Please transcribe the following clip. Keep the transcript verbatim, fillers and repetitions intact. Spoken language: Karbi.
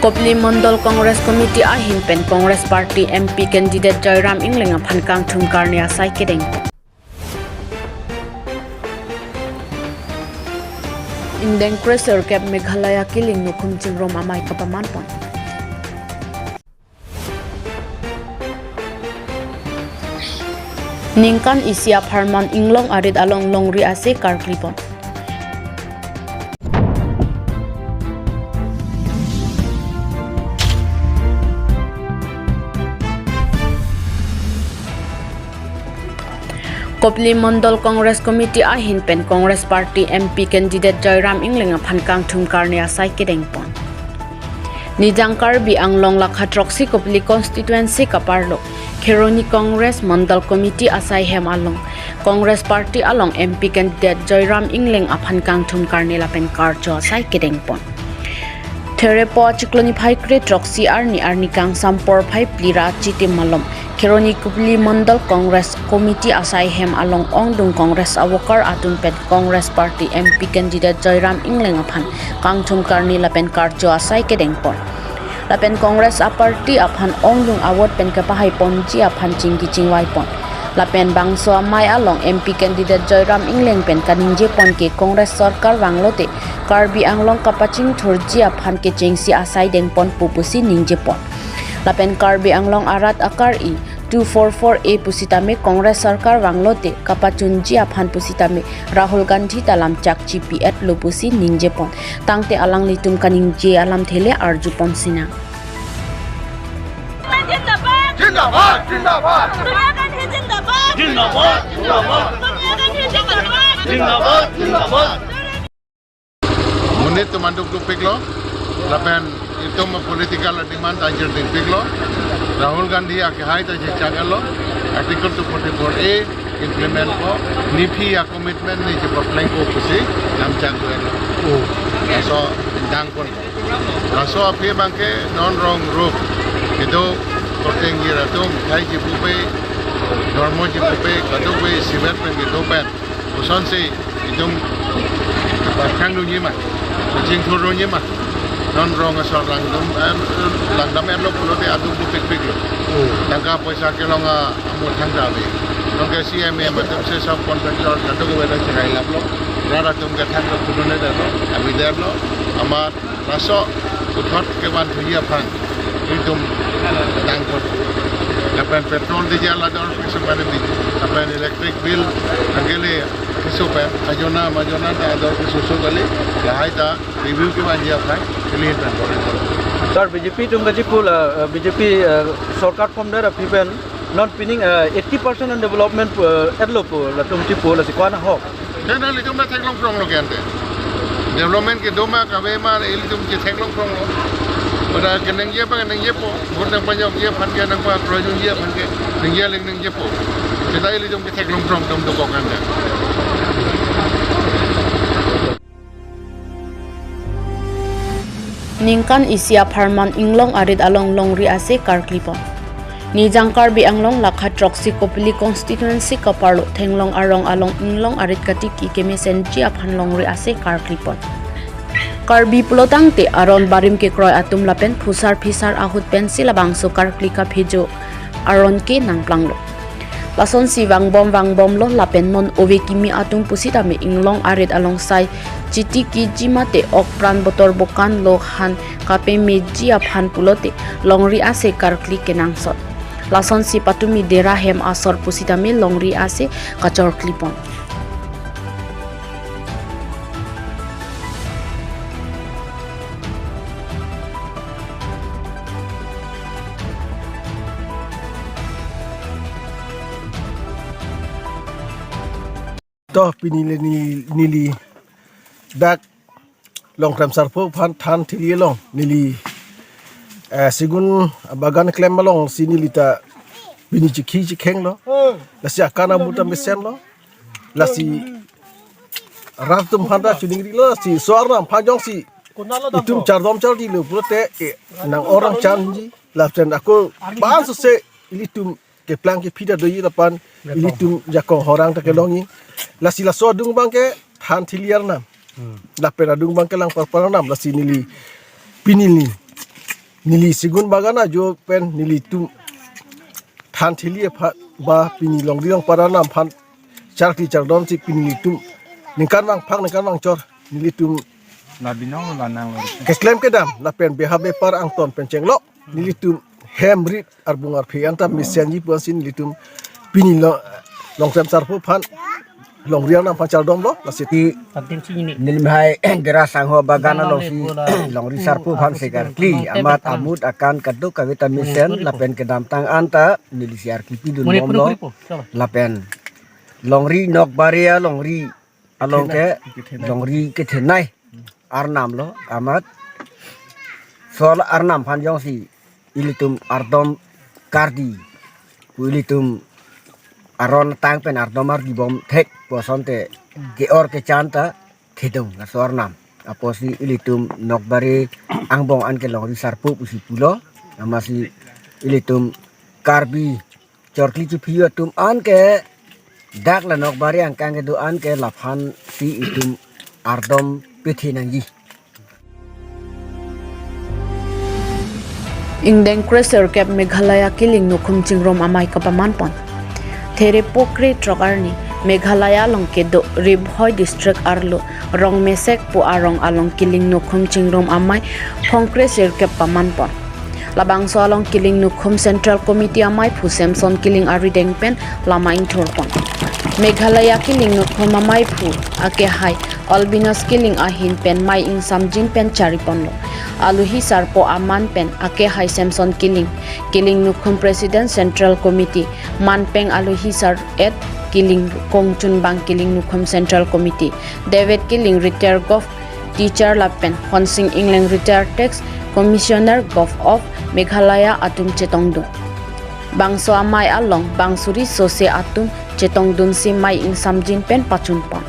Kopili Mondol Congress Committee ahin pen Congress Party M P candidate Joyram Engleng aphan kangthum karne asai kedeng. Indeng kre sirkep Meghalaya kiling nokhum chingrum amei kapaman pon. Ningkan isi apharman Inglong arit along longri ase karkli pon. Kopili Mondol Congress Committee ahin pen Congress Party M P candidate Joyram Engleng aphan kangthum karne asai kedeng pon. Nijang Karbi Anglong lakha throksi Kopili constituency kaparlo Kheroni Congress Mondol Committee asai hem along Congress Party along M P candidate Joyram Engleng aphan kangthum karne lapen karcho asai kedeng pon. Therepo achiklo niphai kre throksi arni arni kangsam porphai phli ra achitim malom Kheroni Kopili Mondol Congress Committee asai hem along ongdung Congress a-worker atum pen Congress Party M P candidate Joyram Engleng aphan kangthum karne lapen karcho asai kedeng pon. Lapen Congress a-party aphan ongdung a-vote pen kepahai ponji aphan chingki chingvai pon. Lapen bangso amei along M P candidate Joyram Engleng pen kaningje pon ke Congress sorkar vanglote Karbi Anglong kapachingthurji aphan kechengsi asai deng pon pu pusi ningje pon. Lapen Karbi Anglong arat akar-i two four four A pusitame Congress sorkar vanglote kapachunji aphan pusitame Rahul Gandhi ta lamchak chipi-etlo pusi ningje pon. Tangte alanglitum kaningje alamthe le arju pon sinang. जिंदाबाद, जिंदाबाद। सोनिया गांधी जिंदाबाद। जिंदाबाद, जिंदाबाद। सोनिया गांधी जिंदाबाद। जिंदाबाद, जिंदाबाद। Monit atum anduk dukpiklo, lapen itum political demand ta jirtingpiklo. Rahul Gandhi akehai ta jechak-etlo, Article two forty-four A implement po, nephi a-commitment ne chepaplengpo pusi lamchak do-etlo. Oh. Laso dang pon. Laso aphi abangke non rong rup kedo koteng jir atum, khei chipupe, dormo chipupe, kadokave isivet pen kedo pen kosonsi itum pathang dunji ma, kachingthur dunji ma. Non rong asor langdam, em, langdam-etlo pulote aduk dukpikpiklo. Oh. Tangka poisa kelong a-, amethang ta ave. Non ke C M M atum se sub contractor kadokave ta cherai laplo. Rat atum kethang ta pudun-etlo, avidetlo. Amat laso puthot kevanthuji aphan itum dang pon. Lapen petrol diesel ador keso pen bi, lapen electric bill angkele keso pen, ajona majona ta ador keso so kali, lahai ta review kevanji aphan ili pen pon. Sir, B J P atum kachipu la, eh, B J P, eh, sorkar form det aphi pen non pining, eh, eighty percent an development, eh, etlo pu latum chipu, lasi ko-an ahok? Then ilitum ta theklong pronglo ke ante. Development kedo ma kave ma ilitum chetheklong pronglo. Pada keningje pa keningjepo, vote nangpajokji aphan ke, nangpakroi dunji aphan ke, ningje le ningjepo. Seta ilitum chetheklong prong atum dokok ante. Ningkan isi apharman Inglong arit along longri ase karkli pon. Nijang Karbi Anglong lakha throksi Kopili constituency kaparlo Thenglong arong along Inglong arit katiki kemesenji aphan longri ase karkli pon. Karbi pulotangte aron barim kekroi atum lapen phusar phisar ahut pensi labangso karkli kaphejo aron ke nangplanglo. Lasonsi vangbom vangbomlo lapen non ove kimi atum pusitame Inglong arit along sai chitikiji mate ok pran botor bokan lo han kapemeji aphan pulote longri ase karkli kenangsot. Lasonsi patumi dera hem asor pusitame longri ase kachorkli pon. To pini le ni-, neli dak Longkrem Sarpo aphan than thili along neli, eh, segun bagan klem alongsi neli ta pini chikhi chikhenglo. Lasi akan amu ta mesenlo. Lasi rat atum aphan ta chuningrilo, lasi so-arnam aphan jongsi itum chardom chardilo pulote, eh, nang orang chanji. Lapen ako ban sose ilitum keplang kephi ta doji lapen ilitum jakong horang ta kelongji. Lasi laso adung abangke than thili arnam. Hmm. Lapen adung abangke lang parpar arnam, lasi neli pini neli Neli Segun Bagan ajo pen nelitum than theli aphan ba pini longri longpat arnam aphan charkli chardom si pini nelitum ningkan vangphak ningkan vangchor nelitum la binong la nang lo. Keklem kedam lapen beha bepar angton pen chenglo nelitum hem rit arbung arphe anta mesenji pusi nelitum pini lo Longkrem Sarpo aphan longri arnam aphan chardomlo lasi. Ti Tadin sini. Nilimhai Dera Sangho Bagan alongsi longri Sarpo aphan sekarkli amat amut akan kaduk kave ta mesen lapen kedamtang anta neli siar kipi dun Muni bomlo. Puri puri po. Coba. Lapen longri Nokbari alongri along ke longri kethenei arnam lo amat sol arnam aphan jongsi ilitum ardom kardi pu ilitum aron tang pen ardom ardi bom thek pu asonte ke-or kechan ta thedung laso arnam. Apotsi ilitum Nokbari angbong an ke longri Sarpo pusi pulo. Amatsi ilitum Karbi chorkli chiphi atum an ke dak la Nokbari angkang kedo an ke laphan si itum ardom pethe nangji. Ingdeng kre sirkep Meghalaya Kiling Nukhum Chingrum Amei kapaman pon. Therepo kre throk arni Meghalaya along kedo Ri-Bhoi district arlo Rongmesek pu arong along Kiling Nukhum Chingrum Amei phongkre sirkep paman pon. Labangso along Kiling Nukhum Central Committee amei phu Samson Kiling arideng pen lama ingthur pon. Meghalaya Kiling Nukhum amei phu akehai Albinus Kiling ahin pen mei ingsamjin pen chari ponlo. Alohi Sarpo aman pen akehai Samson Kiling, Kiling Nukhum President Central Committee, manpeng alohi Sar et Kiling, kongchunbang Kiling Nukhum Central Committee, David Kiling, retired govt teacher lapen Honsing Ingleng, retired tax commissioner govt of Meghalaya atum chetongdun. Bangso amei along bang suri sose atum chetongdunsi mei ingsamjin pen pachun pon.